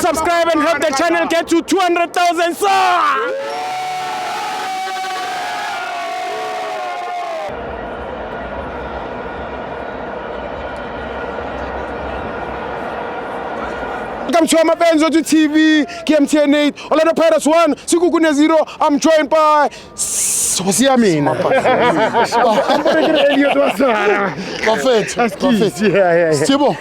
subscribe and help the channel get to 200,000 subs. Welcome to my fans on TV, KMTN 8, Orlando Pirates 1, Sekhukhune 0. I'm joined by Siyamina. Bafethu, Bafethu. Sithibo,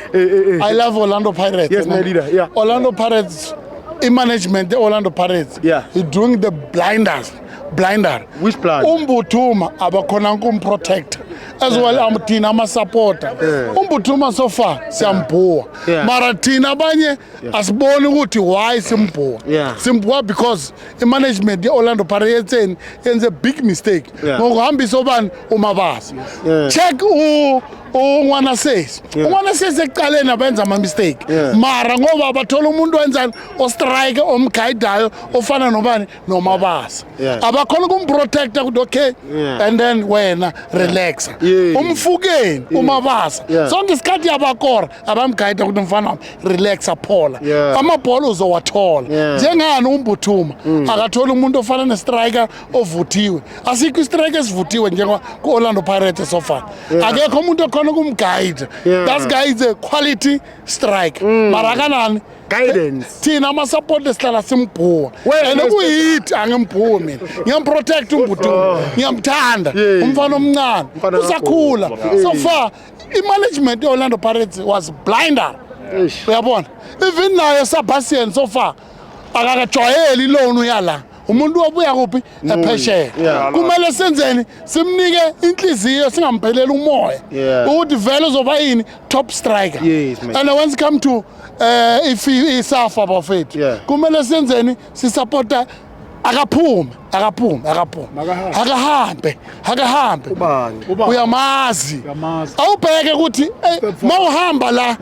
I love Orlando Pirates. Yes, my leader, yeah. Orlando Pirates, i-management ye-Orlando Pirates is doing the blinders. Blinder. Which blind? UMbuthuma abakhona ukumprotect as well thina ama-supporter. UMbuthuma so far siyambhuwa. Mara thina abanye asiboni ukuthi why simbhuwa. Simbhuwa because i-management ye-Orlando Pirates yenzeni, yenze big mistake. Ngokuhambisa obani uMabasa. Check ungwana sesi. Ungwana sesi ekuqaleni abenza ama-mistake. Mara ngoba bathola umuntu wenzani o-strike omguidayo ofana nobani noMabasa. Abakhona ukumprotecta ukuthi okay and then wena relaxa. Umfukeni uMabasa. Sonke isikhathi yabakora abamguide ukuthi mfana wami relaxa phola. Amabhola uzowathola. Njengani uMbuthuma akatholi umuntu ofana ne-striker ovuthiwe. Asikho i-striker esivuthiwe njengoba ku-Orlando Pirates so far. Akekho umuntu okhona ukumguide. That guy is a quality striker. Mara akanani Guidance. Thina ama-support sihlala simbhuwa and kuyithi angimbhuwi mina, ngiyamprotect uMbuthuma, ngiyamthanda umfana omncane usakhula. So far i-management ye-Orlando Pirates was blinder, uyabona. Even naye Sebastian so far akakajwayeli i-loan, uyala umuntu obuya kuphi ephesheya. Kumele senzeni? Simnike inhliziyo, singampheleli umoya ukuthi vele uzoba yini, top striker. Yes, man. And once come to if iSAFA bafethu, kumele senzeni? Sisupporta akaphume, akaphume, akaphume, akahambe, akahambe. Ubani? Uyamazi, awubheke ukuthi mawuhamba la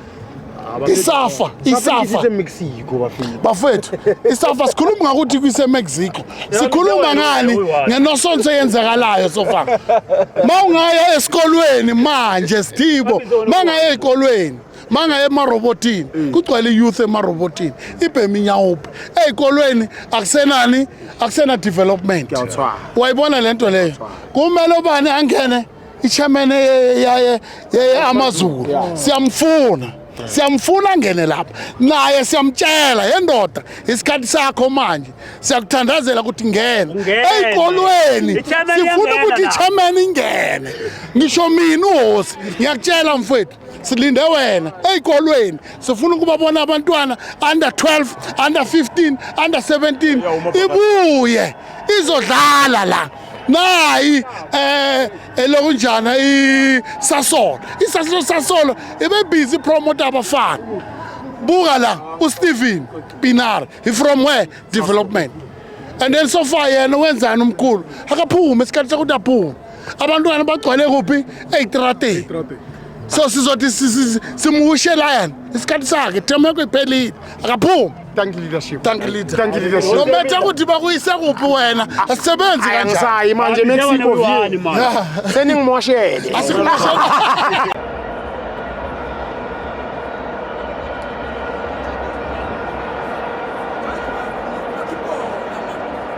iSAFA, iSAFA Mexico bafethu. Bafethu, iSAFA sikhuluma ngakuthi kuse-Mexico, sikhuluma ngani ngenosonso eyenzakalayo so far. Ma ungaya esikolweni manje Sithibo, ma ungaya ey'kolweni, ma ngaya emarobotini, kugcwele i-youth emarobotini ibhema inyawuphi. Ey'kolweni akusenani, akusena development. Wayibona le nto leyo. Kumele ubani angene? I-chairman ye-Amazulu siyamfuna, siyamfuna angene lapha naye. Siyamtshela yendoda, isikhathi sakho manje, siyakuthandazela ukuthi ngena Ungene. ey'kolweni. I-chairman Sifuna iyangena ukuthi la. i-chairman ingene. Ngisho mina uhosi ngiyakutshela mfowethu, silinde wena ey'kolweni. Sifuna ukubabona abantwana under 12, under 15, under 17 ibuye izodlala la. Nayi elokunjana iSasolo, iSasolo, Sasolo ibe busy promote abafana. Buka la uSteven Pienaar, he from where? Development. And then so far yena wenzani umkhulu? Akaphume, isikhathi sokuthi aphume. Abantwana bagcwele kuphi? Ey'trateni. So sizothi simuwishe layana isikhathi sakhe, term yakho iphelile, akaphume. Thank you, leadership. Thank you, leader. Thank you, leadership. No matter ukuthi bakuyise kuphi wena, asisebenzi kanjani. Angisayi manje Mexico vie. Seningimoshele. Asikumoshele.